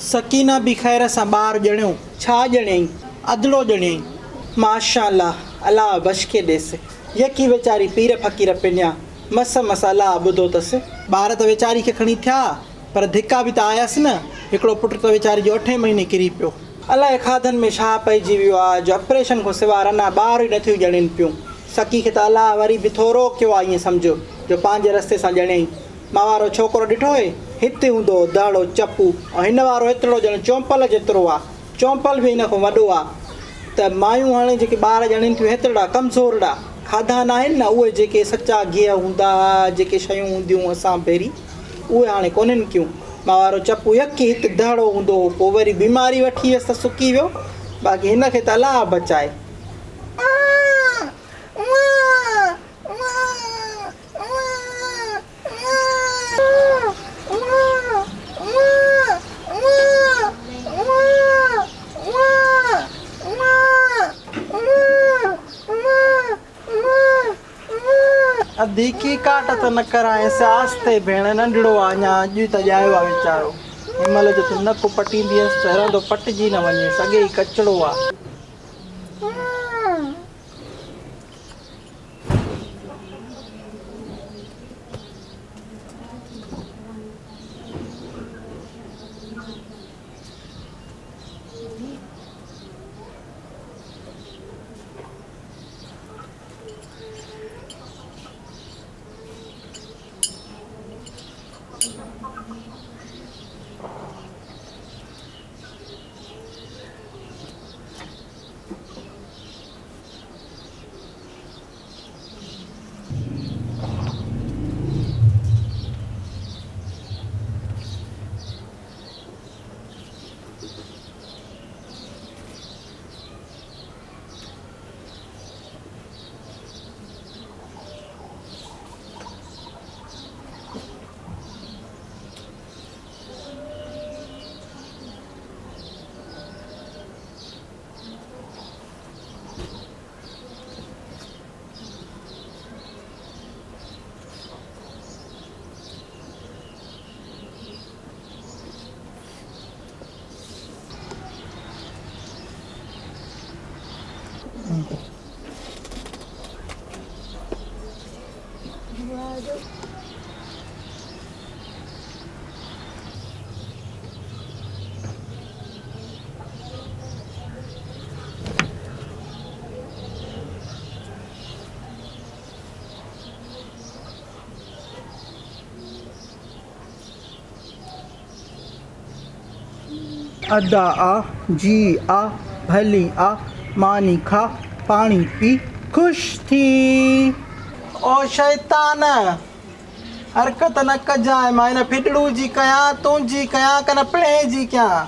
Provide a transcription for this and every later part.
سڪينه به خير سان ٻار ڄڻيو. ڇا ڄڻيائين؟ ادڙو ڄڻيائين. ماشاء الله، الله بشڪي ڏيس. يڪي ويچاري پير فقير پنيا، مس مس الله ٻڌو تس. ٻار ته ويچاري کي کڻي ٿيا، پر ڌڪا به ته آيس نه. هڪڙو پٽ ته ويچاري جو اٺين مهيني ڪري پيو. الائي کاڌن ۾ ڇا پئجي ويو آ جو آپريشن کان سوا رنا ٻار ئي نٿيون ڄڻين پيون. سڪي کي ته الله وري به ٿورو ڪيو آ ائين سمجهه جو پنهنجي رستي سان ڄڻيائين. مان وارو ڇوڪرو ڏٺو هي؟ هت هوندو هو دهڙو چپو ۽ هن وارو هيترڙو ڄڻ چونپل جيترو آ. چونپل به هن کان وڏو آ. ته مايون هاڻي جيڪي ٻار ڄڻين ٿيون هيترڙا ڪمزورڙا کاڌا ناهن نه اهي جيڪي سچا گيهه هوندا ها جيڪي شيون هونديون هون اسان ڀيري اهي هاڻي ڪونهن ڪيون. مان وارو چپو يڪي هت دهڙو هوندو هو پوء وري بيماري وٺي ويس ته سڪي ويو باقي هن کي ته الله بچائي. ادي ڪيڪاٽ ته نه ڪرائينس آهستي ڀيڻ ننڍڙو آ اڃا اڄ ته ڄايو آ ويچارو هن مهل جو تون نڪ پٽيندينس ته رهندو پٽجي نه وڃيس اڳي ئي ڪچڙو آ. ادا آ، جي آ، ڀلي آ، ماني کا، پاڻي پي، خوش ٿي. او شيطان! حرڪت نه ڪجانء، مان هن ڦڏڙو جي ڪيان، تنهنجي ڪيان ڪن پڻهين جي ڪيان.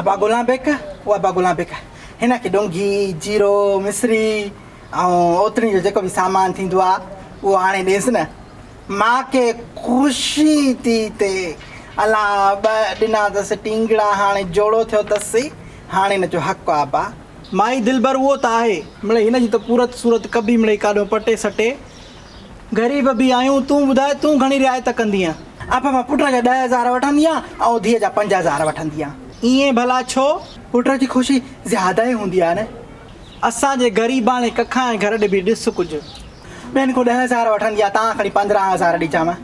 ابا غلام بيگ، او ابا غلام بيگ، هن کي ڏونگهي، جيرو، مصري ۽ اوتڻي جو جيڪو به سامان ٿيندو آ، اهو آڻي ڏينس نه. مان کي خوشي ٿي ٿئي. الله ٻه ڏنا اٿس ٽينگڙا، هاڻي جوڙو ٿيو اٿس، هاڻي هن جو حق آ ابا. مائي دلبر اهو ته آهي، مڙئي هن جي ته پورت صورت ڪبي مڙئي ڪاڏو پٽي سٽي. غريب به آهيون، تون ٻڌاء تون گهڻي رعايت ڪندينء؟ ابا مان پٽ جا 10,000 وٺندي آهيان ۽ ڌيء جا 5,000 وٺندي آهيان. ائين ڀلا ڇو؟ پٽ جي خوشي زياده ئي هوندي آهي نه. اسان جي غريباڻي ڪکان ۽ گهر ڏي به ڏس ڪجهه. ٻين کان 10,000 وٺندي آهيان، تان کڻي 15,000 ڏجانء.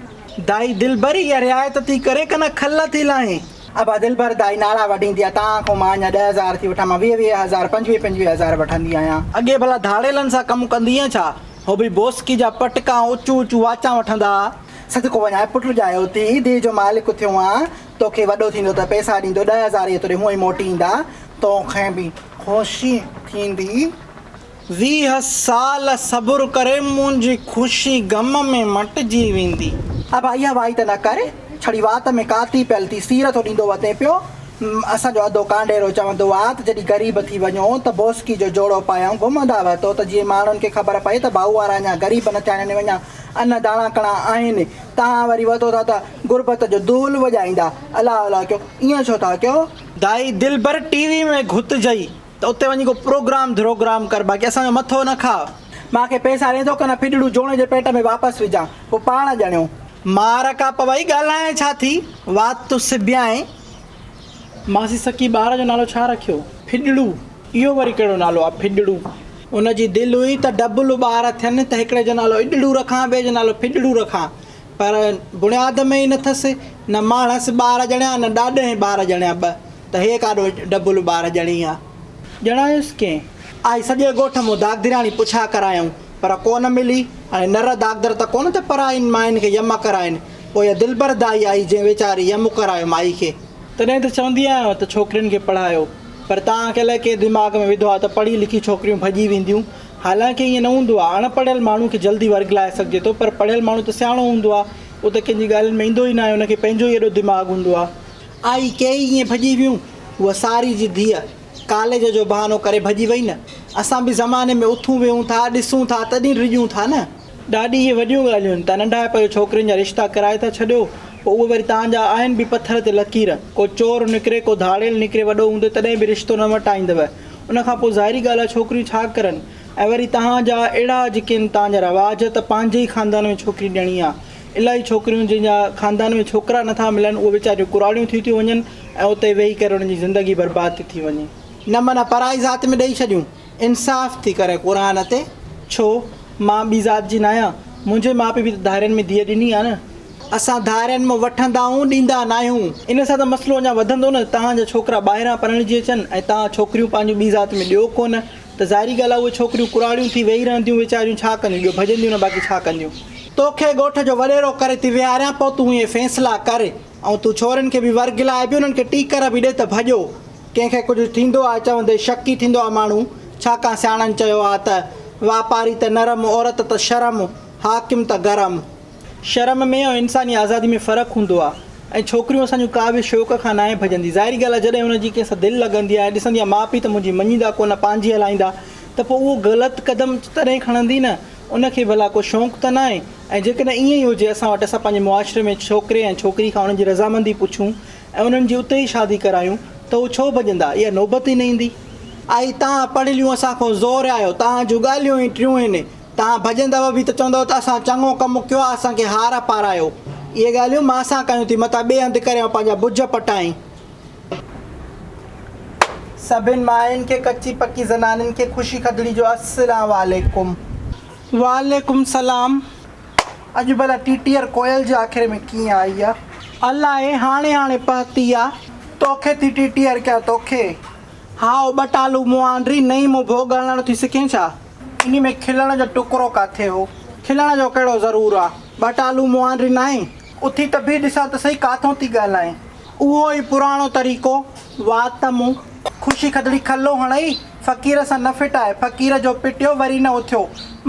دائي دلبر اها رعايت ٿي ڪرين ڪه نه کل ٿي لاهين؟ ابا دلبر دائي نالا وڍيندي آهي، تان کان مان اڃا 10,000 ٿي وٺان، مان 20 20 هزار، 25 25 هزار وٺندي آهيان. اڳي ڀلا ڌاڙيلن سان ڪم ڪندينء ڇا؟ هو به بوسڪي جا پٽڪا ۽ اوچون اوچون واچان وٺندا ها. صدقو وڃان پٽ ڄايو ٿي، ڌيء جو مالڪ ٿيو آن، توکي وڏو ٿيندو ته پئسا ڏيندو، 10,000 اهي توڏي هونئن ئي موٽي ايندا، توکي به خوشي ٿيندي. 20 سال صبر ڪري منهنجي خوشي غم ۾ مٽجي ويندي. ابا اها وائي ته نه ڪر، ڇڙي وات ۾ ڪاتي پيل ٿي سير ٿو ڏيندو وتين پيو. اسان جو ادو ڪانڊيرو چوندو آ ته جڏهن غريب ٿي وڃو ته بوسڪي جو جوڙو پايائون گهمندا وتو ته جيئن ماڻهن کي خبر پئي ته ڀائو وارا اڃا غريب نه ٿيا آهن اڃا ان داڻا ڪڻا آهن. توهان وري وتو ٿا ته غربت جو دهل وڄائيندا. الله الله ڪيو ائين ڇو ٿا ڪيو. دائي دلبر ٽي وي ۾ گهتجئي ته اتي وڃي ڪو پروگرام ڌروگرام ڪر باقي اسان جو مٿو نه کاء. مان کي پئسا ڏين ٿو ڪنه ڦڏڙو جوڻ جي پيٽ ۾ واپس وجهان پوء پاڻ ڄڻيو. مار ڪا پوئي ڳالهائين ڇا ٿي وات سبيائين. ماسي سڪي ٻار جو نالو ڇا رکيو؟ ڦڏڙو، اهو وري ڪهڙو نالو آ ڦڏڙو؟ ان جي دل هئي ته ڊبل ٻار ٿين ته هڪڙي جو نالو اڏڙو رکان ٻئي جو نالو ڦڏڙو رکان پر بڻياد ۾ ئي نه ٿس، نه ماڻهس ٻار ڄڻيا نه ڏاڏنهن ٻار ڄڻيا ٻه ته هي ڪاڏو ڊبل ٻار ڄڻي ها. ڄڻايس ڪنهن؟ آئي سڄي ڳوٺ مون داغدرياڻي پڇا ڪرايائون پر ڪو نه ملي. هاڻي نر داغدر ته ڪونه ته پرائين ماين کي يم ڪرائين. پوء اها دلبر دائي آئي جنهن ويچاري يم ڪرايو مائي کي. تڏهن ته چوندي آهيان ته ڇوڪرين کي پڙهايو پر توهان کي الائي ڪنهن دماغ ۾ وڌو آهي ته پڙهي لکي ڇوڪريون ڀڄي وينديون. حالانڪه ائين نه هوندو آهي. اڻ پڙهيل ماڻهو کي جلدي ورغلائي سگهجي ٿو پر پڙهيل ماڻهو ته سياڻو هوندو آهي. اهو ته ڪنهن جي ڳالهين ۾ ايندو ئي ناهي. ان کي پنهنجو ئي ايڏو دماغ هوندو آهي. آئي ڪيئي ائين ڀڄي ويون. هوء ساري جي ڌيء ڪاليج جو بهانو ڪري ڀڄي وئي نه. اسان به زماني ۾ اٿون ويهون ٿا، ڏسون ٿا، تڏهن ڊڄون ٿا نه. ڏاڏي اهي وڏيون ڳالهيون آهن. تان ننڍائپ جو ڇوڪرين جا رشتا ڪرائي ٿا ڇڏيو. پوء اهي وري تان جا آهن به پٿر تي لڪير. ڪو چور نڪري، ڪو ڌاڙيل نڪري وڏو هوندي تڏهن به رشتو نه مٽائيندؤ. ان کان پوء ظاهري ڳالهه آهي ڇوڪريون ڇا ڪرن. ۽ وري تهان جا اهڙا جيڪي آهن تهان جا رواج ته پنهنجي ئي خاندان ۾ ڇوڪري ڏيڻي آهي. الاهي ڇوڪريون جن جا خاندان ۾ ڇوڪرا نٿا ملن اهي ويچاريون ڪراڙيون ٿي ٿيون وڃن ۽ اتي ويهي ڪري انهن جي زندگي برباد ٿي ٿي وڃي. نه معنيٰ پرائي ذات ۾ ڏئي ڇڏيون. انصاف ٿي ڪرين قرآن تي. ڇو؟ مان ٻي ذات جي ناهيان؟ منهنجي ماء پيء به ته ڌارين ۾ ڌيء ڏني آ نه. اسان ڌارين مان وٺندا آهيون، ڏيندا ناهيون. ان سان ته مسئلو اڃا وڌندو نه، توهان جا ڇوڪرا ٻاهران پرڻجي اچن ۽ توهان ڇوڪريون پنهنجون ٻي ذات ۾ ڏيو ڪونه ته ظاهري ڳالهه آ اهي ڇوڪريون ڪراڙيون ٿي ويهي رهنديون ويچاريون ڇا ڪنديون ٻيو ڀڄنديون نه باقي ڇا ڪنديون. توکي ڳوٺ جو وڏيرو ڪري ٿي ويهاريان پوء تون اهي فيصلا ڪر ۽ تون ڇورين کي به ورغلائي به انهن کي ٽيڪر به ڏي ته ڀڄو. ڪنهن کي ڪجهه ٿيندو آ چوندي شڪي ٿيندو آ ماڻهو ڇاڪان سياڻن چيو آ ته واپاري ته نرم عورت ته شرم حاڪم ته گرم. شرم ۾ ۽ انساني آزادي ۾ فرق هوندو آ ۽ ڇوڪريون اسان جون ڪا به شوق کان ناهي ڀڄندي ظاهري ڳالهه آ جڏهن هن جي ڪنهن سان دل لڳندي آ ۽ ڏسندي آ ماء پيء ته منهنجي مڃيندا ڪونه پنهنجي هلائيندا ته پوء اهو غلط قدم تڏهن کڻندي نه ان کي ڀلا ڪو شوق ته ناهي ۽ جيڪڏهن ائين ئي هجي اسان وٽ اسان پنهنجي معاشري ۾ ڇوڪري ۽ ڇوڪري کان انهن جي رضامندي پڇون ۽ انهن جي اتي ئي شادي ڪرايون ته هو ڇو ڀڄندا؟ اها نوبت ئي نه ايندي. آئي تان پڙهليون اسان کان زور آيو، تان جون ڳالهيون ئي ٽيون هن. تان ڀڄندؤ به ته چوندؤ ته اسان چڱو ڪم ڪيو آ، اسان کي هار پارايو. اهي ڳالهيون مان سان ڪيون ٿي، متان ٻئي هنڌ ڪرين ۽ پنهنجا بجهه پٽائين. سڀن ماين کي، ڪچي پڪي زنانين کي خوشي کدڙي جو السلام عليڪم. وعليڪم سلام. اڄ ڀلا ٽيٽيهر ڪوئل جي آکيري ۾ ڪيئن آئي آ؟ الائي هاڻي هاڻي پهتي آ. توکي ٿي ٽيٽيهر ڪيان توکي. هائو ٻٽالو مهانڊري نئين مون ڀوڳ هڻڻ ٿي سکين ڇا؟ انهي ۾ کلڻ جو ٽڪرو ڪاٿي هو؟ کلڻ جو ڪهڙو ضرور آ؟ ٻٽالو مهانڊري ناهين؟ اٿي ته بيهه ڏسان ته سهي ڪاٿون ٿي ڳالهائين. اهو ئي پراڻو طريقو، وات مون. خوشي کدڙي کلو هڻئي، فقير سان نه ڦٽائي، فقير جو پٽيو وري نه اٿيو.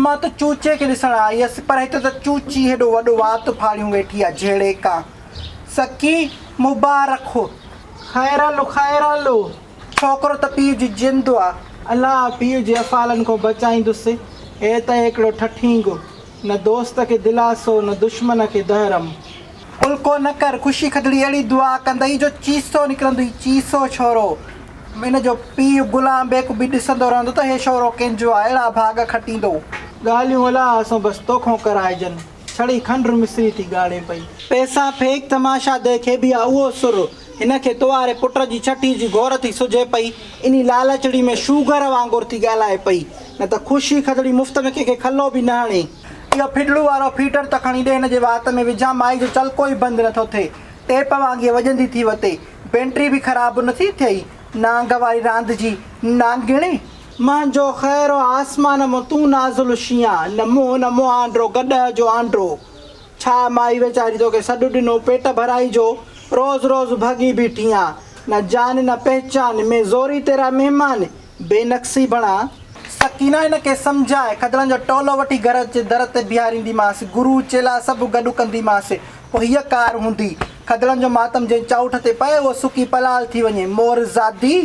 مان ته چوچي کي ڏسڻ آئي هيس، پر هتي ته چوچي هيڏو وڏو وات ڦاڙيون ويٺي آ، جهيڙي ڪان. سڪي، مبارڪ. خيرل خيرل. ڇوڪرو ته پيء جي جند آ. الله پيء جي افعالن کان بچائيندس. هي ته هڪڙو ٺٺينگ. نه دوست کي دلاسو، نه دشمن کي دهرم. الڪو نه ڪر، خوشي کدڙي اهڙي دعا ڪندئي جو چيسو نڪرندئي، چيسو ڇورو. ان جو پيء غلام بيگ به ڏسندو رهندو ته هي ڇورو ڪنهن جو آ، اهڙا ڀاڳ کٽيندو. ڳالهيون الاهه سون بس توکون ڪرائجن، ڇڙي کنڊ مصري ٿي ڳاڙي پئي. پئسا ڦيڪ تماشا ديکي به آ اهو سر، هن کي تو واري پٽ جي ڇٺي جي گهور ٿي سجهي پئي، انهي لالچڙي ۾ شوگر وانگر ٿي ڳالهائي پئي، نه ته خوشي کدڙي مفت ۾ ڪنهن کي کلو به نه هڻي. اهو ڦڏڙو وارو فيٽر ته کڻي ڏي هن جي وات ۾ وجهان، مائي جو چلڪو ئي بند نٿو ٿئي. ٽيپ وانگي وڄندي ٿي وتي. بينٽري به خراب نٿي ٿئي. نانگ واري راند جي نانگڻي. منهنجو خير آسمان مون تون نازل شينهن، نه منهن نه مهانڊو، گڏهه جو آنڊو. ڇا مائي ويچاري توکي سڏ ڏنو پيٽ ڀرائي جو روز روز ڀڳي بيٺي آن. نه جان نه پهچان، مين زوري تيرا مهمان، بي نقصي بڻا. سڪينه هن کي سمجهائي کدڙن جو ٽولو وٺي گهر جي در تي بيهارينديمانس، گرو، چيلا سڀ گڏ ڪنديمانس، پوء هيء ڪار هوندي. کدڙن جو ماتم جنهن چائوٺ تي پئي، اهو سڪي پلال ٿي وڃي. مور زادي!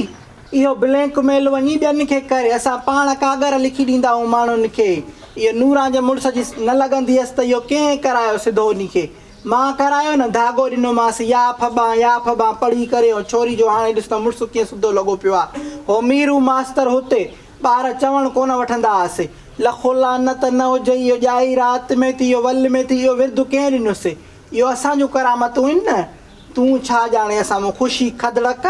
اهو بلينڪ ميل وڃي ٻين کي ڪري، اسان پاڻ ڪاڳر لکي ڏيندا آهيون ماڻهن کي. اهو نوران جي مڙس جي نه لڳندي هيس ته اهو ڪنهن ڪرايو سڌو انهي کي. مان ڪرايو نه، ڌاڳو ڏنومانس، يا ڦٻان، يا ڦٻان پڙهي ڪري ۽ ڇوري جو هاڻي ڏس ته مڙس ڪيئن سڌو لڳو پيو آ. هو ميرو ماستر هتي، ٻار چوڻ ڪونه وٺندا هئس. لکو لعنت نه هجئي، اهو ڄائي رات ۾ ٿي، اهو ول ۾ ٿي، اهو ورد ڪنهن ڏنس؟ اهو اسان جون ڪرامتون هن نه؟ تون ڇا ڄاڻين اسان مون خوشي کدڙڪ.